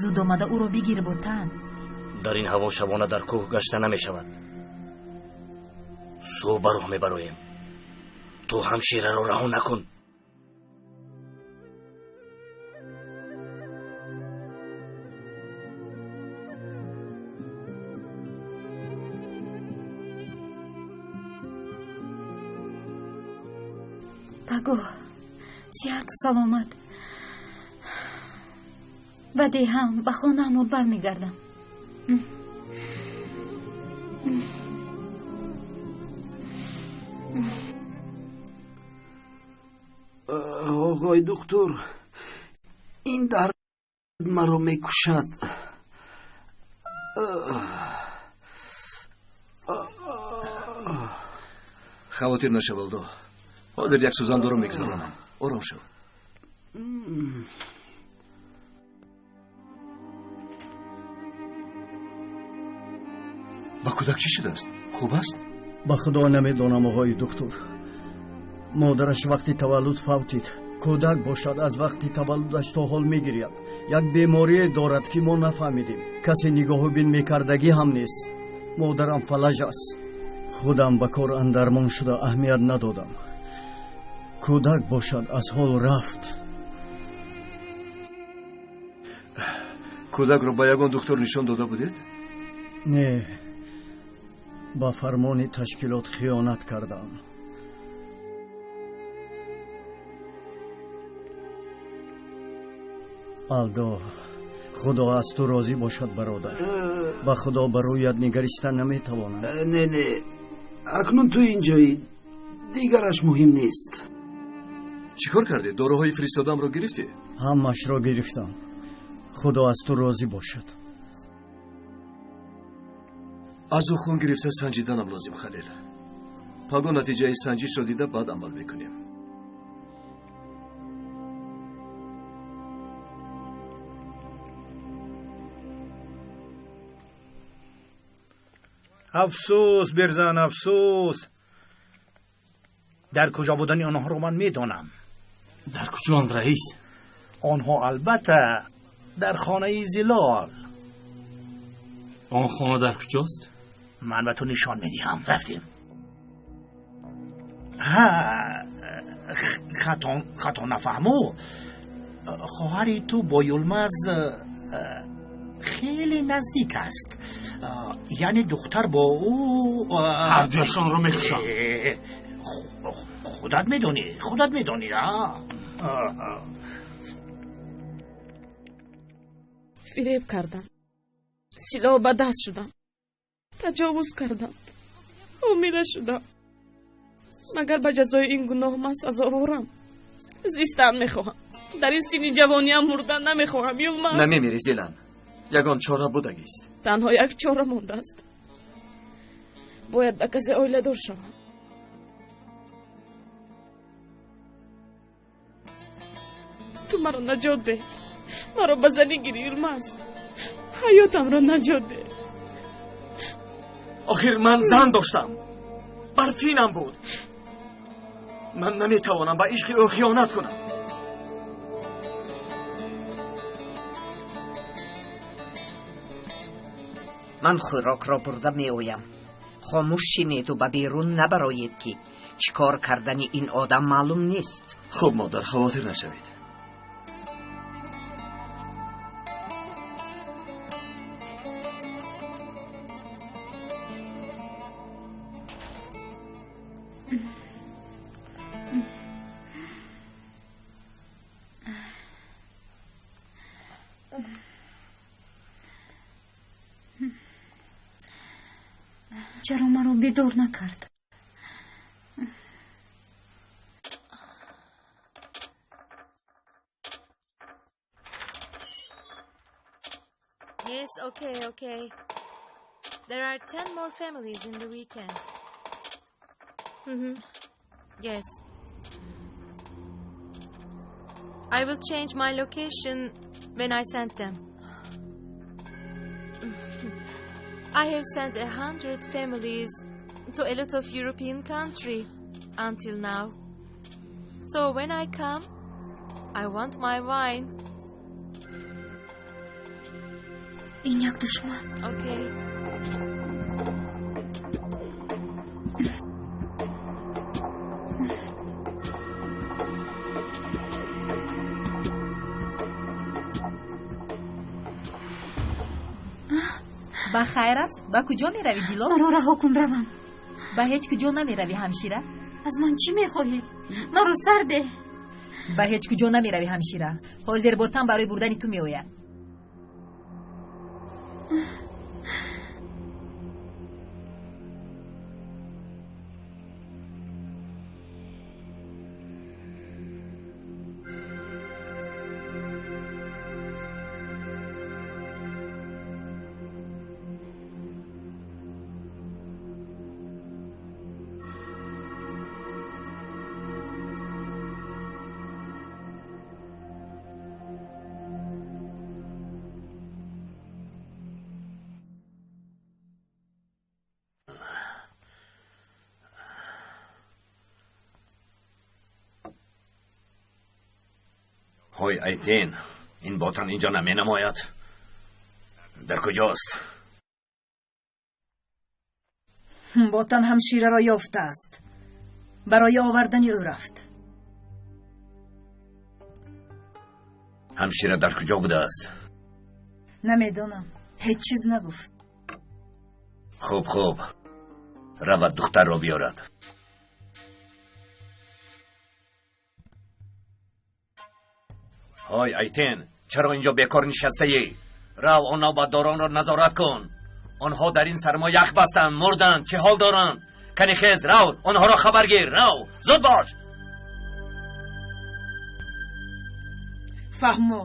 Зуд омада ӯро бигир, ботан. Дар ин ҳаво шабона дар кӯҳ гашта намешавад. Субҳ ба роҳ мебароем. Ту ҳамшираро раҳо накун. Пагоҳ сиҳату саломат ба деҳам, ба хонаам бармегардам. Оғои духтур, ин дард маро мекушад. Хавотир нашав, Алдо. Ҳозир як сӯзандору мегузаронам. Ором шав. Ба кӯдак чӣ шудааст? Хуб аст? Ба худо намедонам, оғои духтур. Модараш вақти таваллуд фавтид. Кӯдак бошад, аз вақти таваллудаш то ҳол мегиряд. Як беморие дорад, ки мо нафаҳмидем. Касе нигоҳубин мекардагӣ ҳам нест. Модарам фалаҷ аст. Худам ба кор андармон шуда аҳамият надодам. Кӯдак бошад, аз ҳол рафт. Кӯдакро ба ягон духтур нишон дода будед? Не, ба фармони ташкилот хиёнат кардам. Алдо, худо аз ту розӣ бошад, бародар. Ба худо ба рӯят нигариста наметавонам. Не, не, акнун ту инҷоӣ, дигараш муҳим нест. Чӣ кор кардӣ? Доруҳои фиристодамро гирифтӣ? Ҳамаашро гирифтам. Худо аз ту розӣ бошад. Аз ӯ хун гирифта санҷиданам лозим, Халил. Пагоҳ натиҷаи санҷишро дида баъд амал мекунем. Афсӯс, Берзан, афсӯс. Дар куҷо будани онҳоро ман медонам. Дар куҷоанд, раис? Онҳо албатта дар хонаи Зилол. Он хона дар куҷост? Ман ба ту нишон медиҳам. Рафтем. Ҳа, хато нафаҳму, хоҳари ту бо Юлмаз хеле наздик аст, яъне духтар бо ӯ. Ҳардуяшонро мекушам. Худат медонӣ, худат медонӣ. Фиреб кардам, силоҳ ба даст шудам, таҷовуз кардам, ҳомила шудам. Магар ба ҷазои ин гуноҳ ман сазоворам? Зистан мехоҳам. Дар ин синни ҷавониам мурдан намехоҳам, Юлмаз. Намемирӣ, Зилан. Ягон чора будагист. Танҳо як чора мондааст. Бояд ба касе оиладор шавам. Ту маро наҷот деҳ. Маро ба занӣ гирӣ, Юлмаз. Ҳаётамро наҷот деҳ. Охир ман зан доштам. Барфинам буд. Ман наметавонам ба ишқи ӯ хиёнат кунам. Ман хӯрокро бурда меоям. Хомӯш шинеду ба берун набароед, ки чӣ кор кардани ин одам маълум нест. Хуб, модар, хавотир нашавед. Чаро маро бедор накард? Yes, okay, okay. There are 10 more families in the weekend. Yes. I will change my location when I send them. I have sent 100 families to a lot of European country until now. So when I come, I want my wine. Ин як душман. Okay. Ба хайр аст? Ба куҷо меравӣ, Дило? Маро раҳо кун, равам. Ба ҳеҷ куҷо намеравӣ, ҳамшира. Аз ман чӣ мехоҳӣ? Маро сар деҳ. Ба ҳеҷ куҷо намеравӣ, ҳамшира. Ҳозир ботан барои бурдани ту меояд. Ҳой Айтин, ин ботан инҷо наменамояд. Дар куҷост? Ботан ҳамшираро ёфтааст. Барои овардани ӯ рафт. Ҳамшира дар куҷо будааст? Намедонам. Ҳеҷ чиз нагуфт. Хуб, хуб. Равад духтарро биёрад. Ҳой Айтин, чаро инҷо бекор нишастаӣ? Рав он навбатдоронро назорат кун. Онҳо дар ин сармо ях бастанд, мурданд, чӣ ҳол доранд? Кани хез, рав, онҳоро хабар гир, рав, зуд бош. Фаҳмо,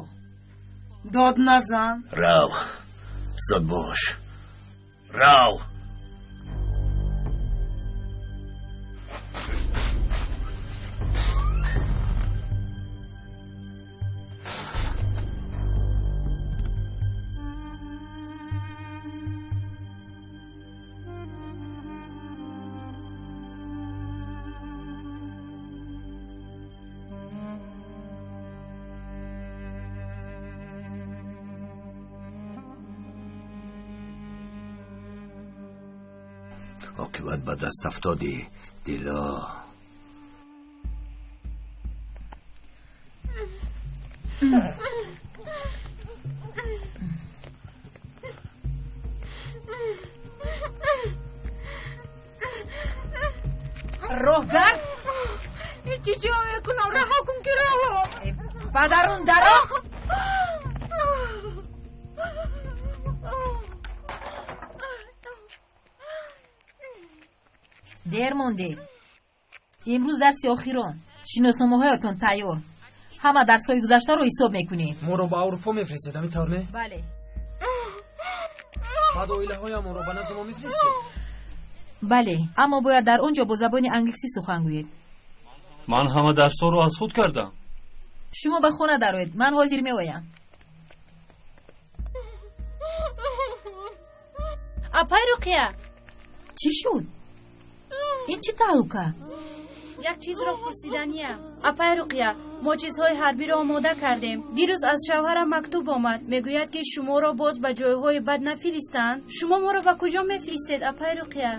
дод назан. Рав, зуд бош, рав. Оқибат ба даст афтодӣ, Дило. Роҳгар? Чӣ ҷо мекунам? Раҳо кун ки равам. Ба дарун даро. Дер мондед. Имрӯз дарси охирон. Шиносномаҳоятон тайёр. Ҳама дарсҳои гузаштаро ҳисоб мекунем. Моро ба Аврупо мефиристед, ҳамин тавр не? Бале. Баъд оилаҳоямонро ба назди мо мефиристед? Бале, аммо бояд дар он ҷо бо забони англисӣ сухан гӯед. Ман ҳама дарсҳоро аз худ кардам. Шумо ба хона дароед, ман ҳозир меоям. Апай Руқия! Чӣ шуд? Ин чӣ таҳлука? Як чизро пурсиданиям. Апай Руқия, мо чизҳои ҳарбиро омода кардем. Дирӯз аз шавҳарам мактуб омад. Мегӯяд, ки шуморо боз ба ҷойҳои бад нафиристанд. Шумо моро ба куҷо мефиристед, апай Руқия?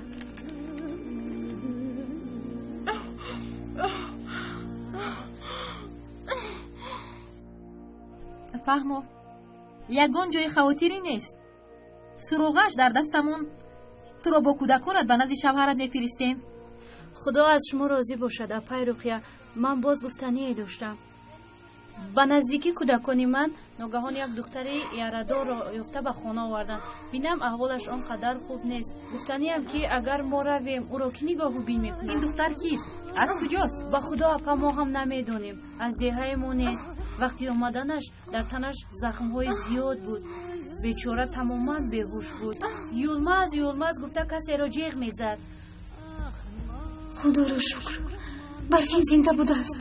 Фаҳмо, ягон ҷои хавотирӣ нест. Суроғааш дар дастамон. Туро бо кӯдаконат ба назди шавҳарат мефиристем. Худо аз шумо розӣ бошад, апай Руқия. Ман боз гуфтание доштам. Ба наздикӣ кӯдакони ман ногаҳон як духтари ярадорро ёфта ба хона оварданд. Бинам, аҳволаш он қадар хуб нест. Гуфтаниям, ки агар мо равем, ӯро кӣ нигоҳубин мекунад? Ин духтар кист? Аз куҷост? Ба худо, апа, мо ҳам намедонем. Аз деҳаи мо нест. Вақти омаданаш дар танаш захмҳои зиёд буд. Бечора тамоман беҳуш буд. Юлмаз, Юлмаз гуфта касеро ҷеғ мезад. Худоро шукр, Барфин зинда будааст.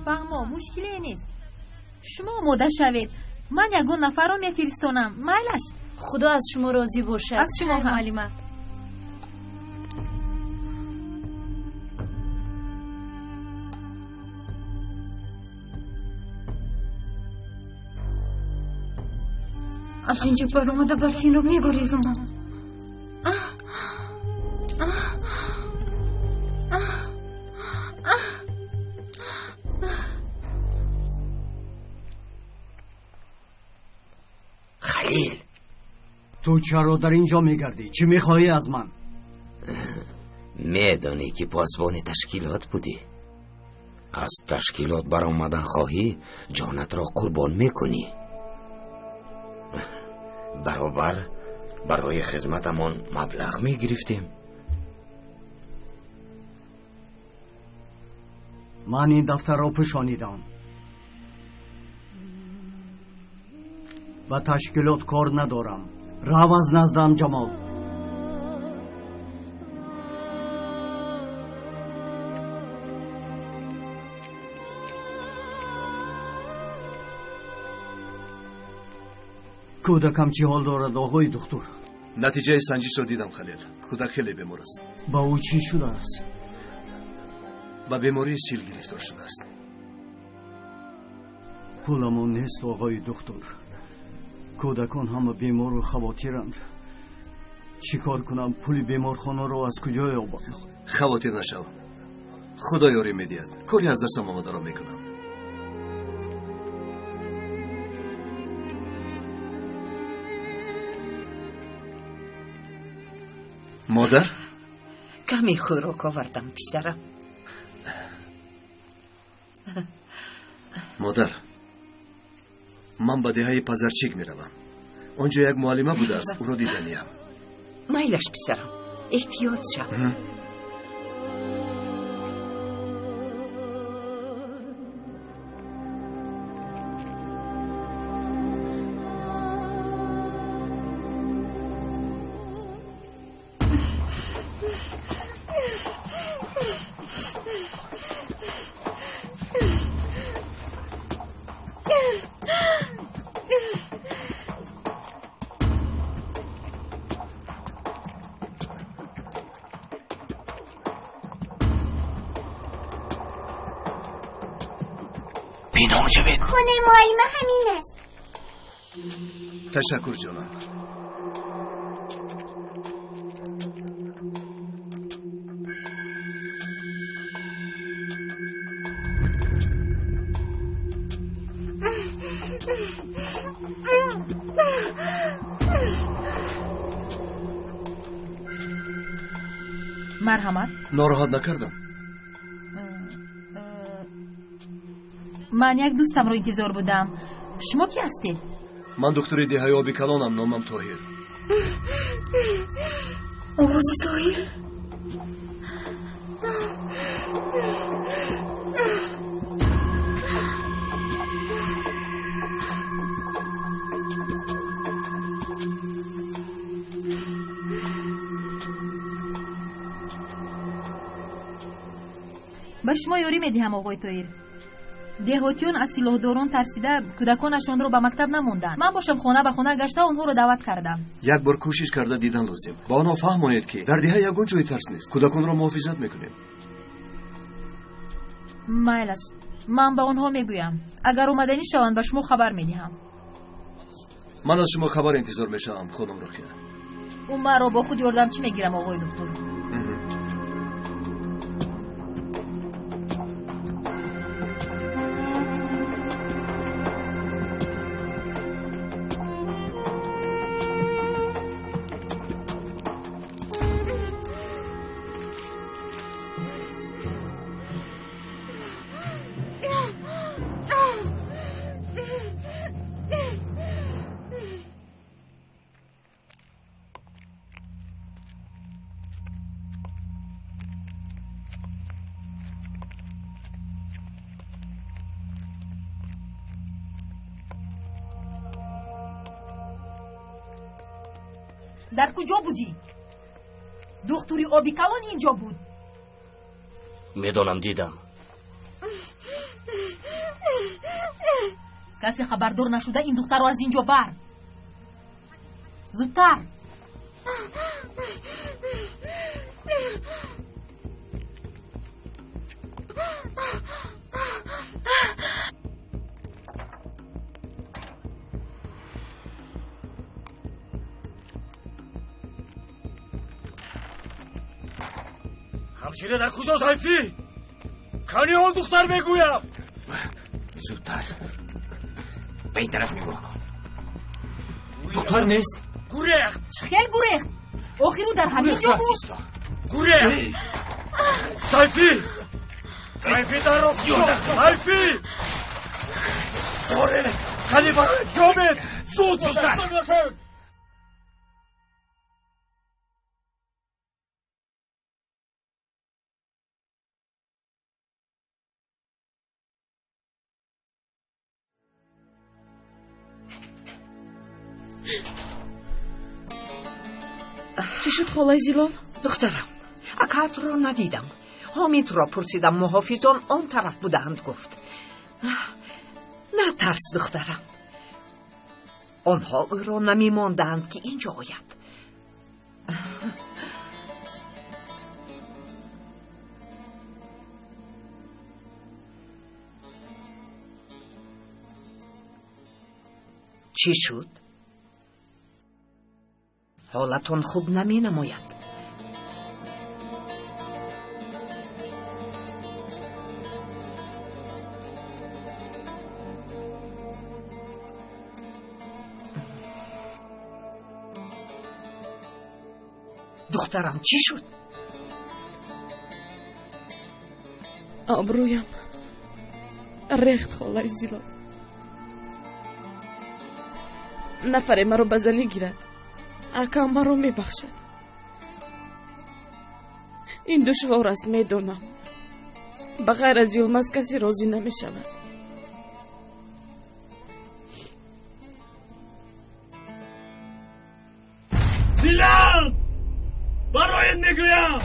Фаҳмо, мушкиле нест. Шумо омода шавед. Ман ягон нафарро мефиристонам. Майлаш? Худо аз шумо розӣ бошад. Аз шумо ҳам. Муаллима. Аз инҷо баромада Барфинро мегурезонам. Халил, ту чаро дар ин ҷо мегардӣ? Чӣ мехоҳӣ аз ман? Медонӣ, ки посбони ташкилот будӣ. Аз ташкилот баромадан хоҳӣ, ҷонатро қурбон мекунӣ. Баробар барои хизматамон маблағ мегирифтем. Ман ин дафтарро пӯшонидам. Ба ташкилот кор надорам. Рав аз наздам, Ҷамол. Кӯдакам чӣ ҳол дорад, оғои духтур? Натиҷаи санҷишро дидам, Халил. Кӯдак хеле бемор аст. Ба ӯ чӣ шудааст? Ба бемории сил гирифтор шудааст. Пуламон нест, оғои духтур. Кӯдакон ҳама бемору хавотиранд. Чӣ кор кунам? Пули беморхонаро аз куҷо ёбам? Хавотир нашав. Худо ёрӣ медиҳад. Кори аз дастам омадаро мекунам. Модар? Каме хӯрок овардам, писарам. Модар, ман ба деҳаи Пазарчик меравам. Он ҷо як муаллима будааст, ӯро диданиям. Майлаш, писарам, эҳтиёт шав. Пинҳон шавед. Хонаи муаллима ҳамин аст. Ташаккур, ҷонам. Марҳамат. Нороҳат накардам. Ман як дӯстамро интизор будам. Шумо кӣ ҳастед? Ман духтури деҳаи оби калонам, номам Тоҳир. Овози Тоҳир? Ба шумо ёрӣ медиҳам, оғои Тоҳир. Деҳотиён аз силоҳдорон тарсида кӯдаконашонро ба мактаб намонданд. Ман бошам хона ба хона гашта онҳоро даъват кардам. Як бор кӯшиш карда дидан лозим. Ба онҳо фаҳмонед, ки дар деҳа ягон ҷои тарс нест. Кӯдаконро муҳофизат мекунем. Майлаш, ман ба онҳо мегӯям. Агар омаданӣ шаванд, ба шумо хабар медиҳам. Ман аз шумо хабар интизор мешавам, хонум Руқия. Ӯ маро бо худ ёрдамчӣ мегирам, оғои духтур. Дар куҷо будӣ? Духтури оби калон инҷо буд. Медонам, дидам. Касе хабардор нашуда ин духтарро аз инҷо бар. Зудтар. ҳамшира дар куҷост, Ҳайфӣ? Кани он духтар мегӯям? Зудтар ба ин тараф нигоҳ кун. Духтар нест. Гурехт. Чӣ хел гурехт? Охир ӯ дар ҳамин ҷо буд. Гурехт. Сайфӣ! Сайфӣ дарро кушо! Сайфӣ! Оре, кани бароед, ёбед! Зуд! Зудтар! Чӣ шуд, холаи Зилол? Духтарам, акаатро надидам. Ҳомидро пурсидам, муҳофизон он тараф будаанд, гуфт. Натарс, духтарам. Онҳо ӯро намемондаанд, ки инҷо ояд. Чӣ шуд? Ҳолатон хуб наменамояд. Духтарам, чӣ шуд? Обрӯям рехт, холаи Зилол. Нафаре маро ба занӣ гирад, акам маро мебахшад. Ин душвор аст, медонам. Ба ғайр аз Юлмаз касе розӣ намешавад. Зилал! Бароят мегӯям,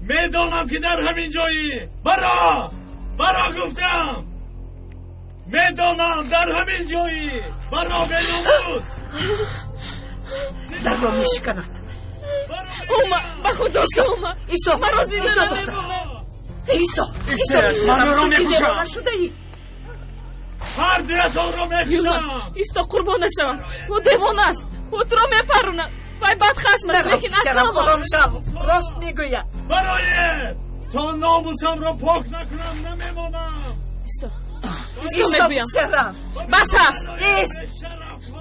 медонам, ки дар ҳамин ҷоӣ. Баро! Баро гуфтам! Медонам, дар ҳамин ҷоӣ. Баро, беномус! Дарро мешиканад. Ума, ба худо, Ума! Исо, маро зинда Исо, намемонад. Исо, Исо, ман ӯро мекушам. Нашудаӣ. Ҳар дуятонро мекушам. Исто, қурбон нашавам. Ӯ девона аст. Ӯ туро мепаронад. Вай бадхашм аст, лекин Писарам, акам ором шав. Рост мегӯяд. Бароед! То номусамро пок накунам, намемонам. Исто, Исто, мегӯям. писарам. Бас аст. Ист.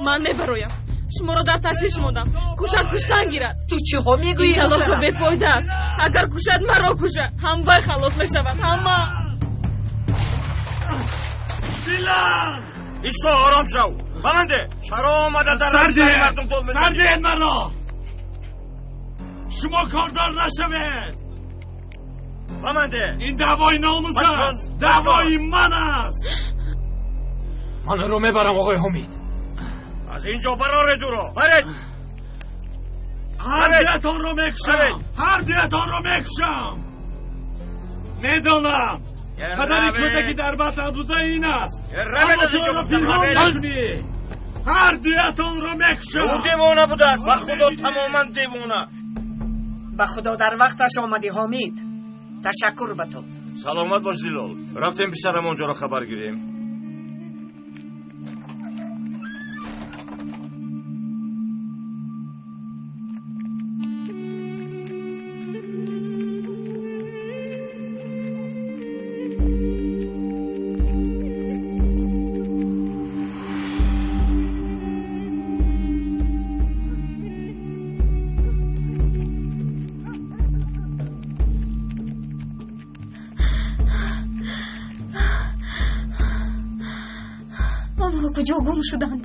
Ман мебароям. Шуморо дар ташвиш мондам. Кушад куштан гирад. Ту чиҳо мегӯӣ? Ин талошо бефоида аст. Агар кушад маро кушад. Ҳам вай халос мешавад, ҳам ман. Зилан! Исто, ором шав. Баманде, чаро омада дар сари мардум дол мезанӣ? Сар диҳед маро! Шумо кордор нашавед! Баманде! Ин даъвои номус аст! Даъвои ман аст! Ман ӯро мебарам, оғои Ҳомид. Аз ин ҷо бароред ӯро! Баред! Ҳар дуятонро мекушам! Ҳар дуятонро мекушам! Медонам! Падари кӯдаки дар батн буда ин аст. Аммо шуморо пинҳон мекунӣ. Ҳар дуятонро мекушам. Ӯ девона будааст. Ба Худо тамоман девона. Ба Худо дар вақташ омадӣ, Ҳомид. Ташаккур ба ту. Саломат бош, Зилол. Рафтем писарам онҷоро хабар гирем. Онҳо куҷо гум шуданд?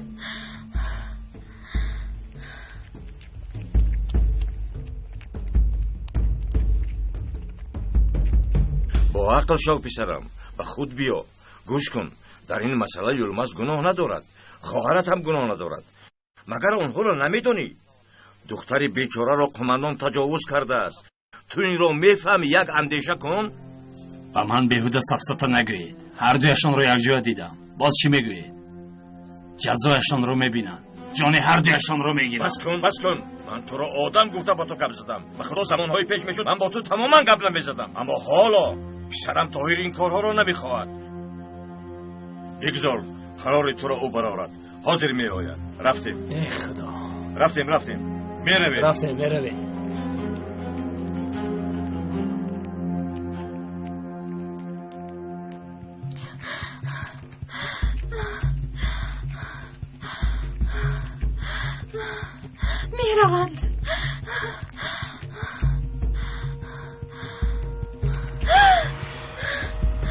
Бо ақл шав, писарам, ба худ биё. Гӯш кун, дар ин масъала Юлмаз гуноҳ надорад, хоҳарат ҳам гуноҳ надорад. Магар онҳоро намедонӣ? Духтари бечораро қумандон таҷовуз кардааст. Ту инро мефаҳмӣ, як андеша кун. Ба ман беҳуда сафсата нагӯед. Ҳар дуяшонро якҷоя дидам. Боз чӣ мегӯед? Ҷазояшонро мебинанд. Ҷони ҳар дуяшонро мегиранд. Бас кун, бас кун. Ман туро одам гуфта ба ту гап задам. Ба Худо замонҳои пеш мешуд, ман бо ту тамоман гап намезадам. Аммо ҳоло писарам Тоҳир ин корҳоро намехоҳад. Бигзор қарори туро ӯ барорад. Ҳозир меояд. Рафтем. Э Худо. Рафтем, рафтем. Меравем. Рафтем, меравем. Мераванд.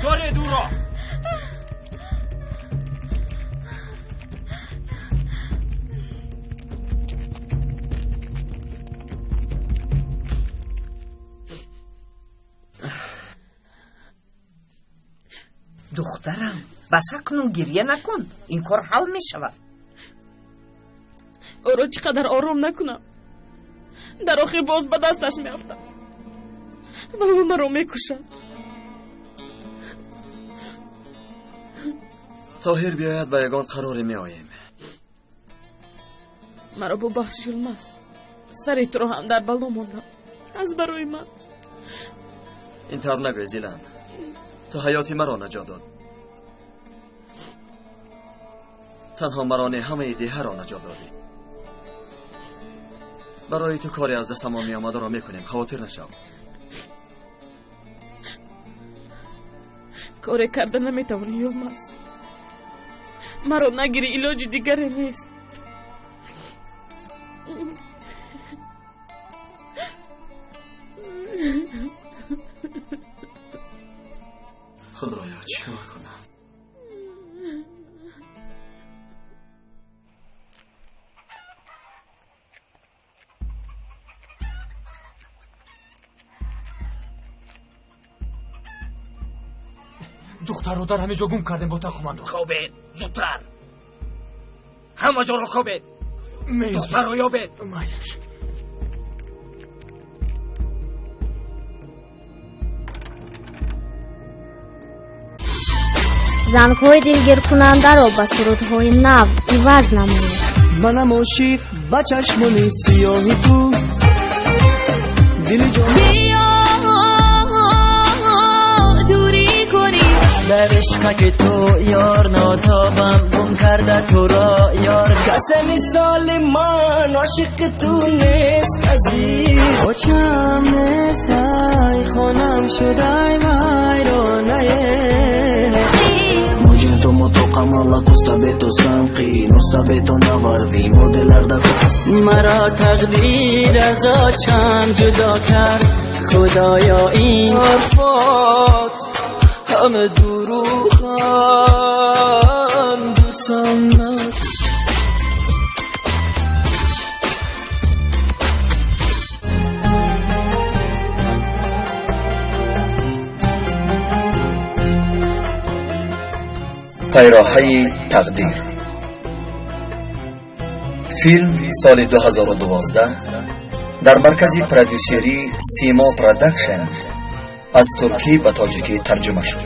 Доред ӯро. Духтарам, бас акнун гирья накун. Ин кор ҳал мешавад. Ӯро чӣ қадар ором накунам, дар охир боз ба дасташ меафтам ва ӯ маро мекушад. Тоҳир биёяд, ба ягон қароре меоем. Маро бубахш, Юлмаз. Сари туро ҳам дар бало мондам аз барои ман. Ин тавр нагӯй, Зилан. Ту ҳаёти маро наҷот дод. Танҳо маро не, ҳамаи деҳаро наҷот додӣ. Барои ту коре аз дастамон меомадаро мекунем, хавотир нашав. Коре карда наметавонӣ, Юлмаз. Маро нагирӣ, илоҷи дигаре нест. Худоё, чӣ кор кунам? Духтарро дар ҳамин ҷо гум кардем бо тақумандон. Хобед, зудтар. Ҳама ҷоро хобед. Духтарро ёбед. Майлаш. Зангҳои дилгиркунандаро ба сурудҳои нав иваз намоед. Манам ошиқ ба чашмони сиёҳи ту, дили ҷон. Биё дурӣ кунӣ дар ишқаки ту ёр, нотобам гум карда туро ёр. Касе мисоли ман ошиқи ту нест, азиз. Очам нестай, хонам шудай вайронае. Муҷин ту. Қамалла коста бето самқи носта бето наварди моделарда. Маро тақдир аз очам ҷудо кард, худоё, ин ҳарфот ҳама дурӯғанд, дӯстам. Пайроҳаи тақдир. Филм соли 2012 дар маркази продюсерии Симо Продакшн аз туркӣ ба тоҷикӣ тарҷума шуд.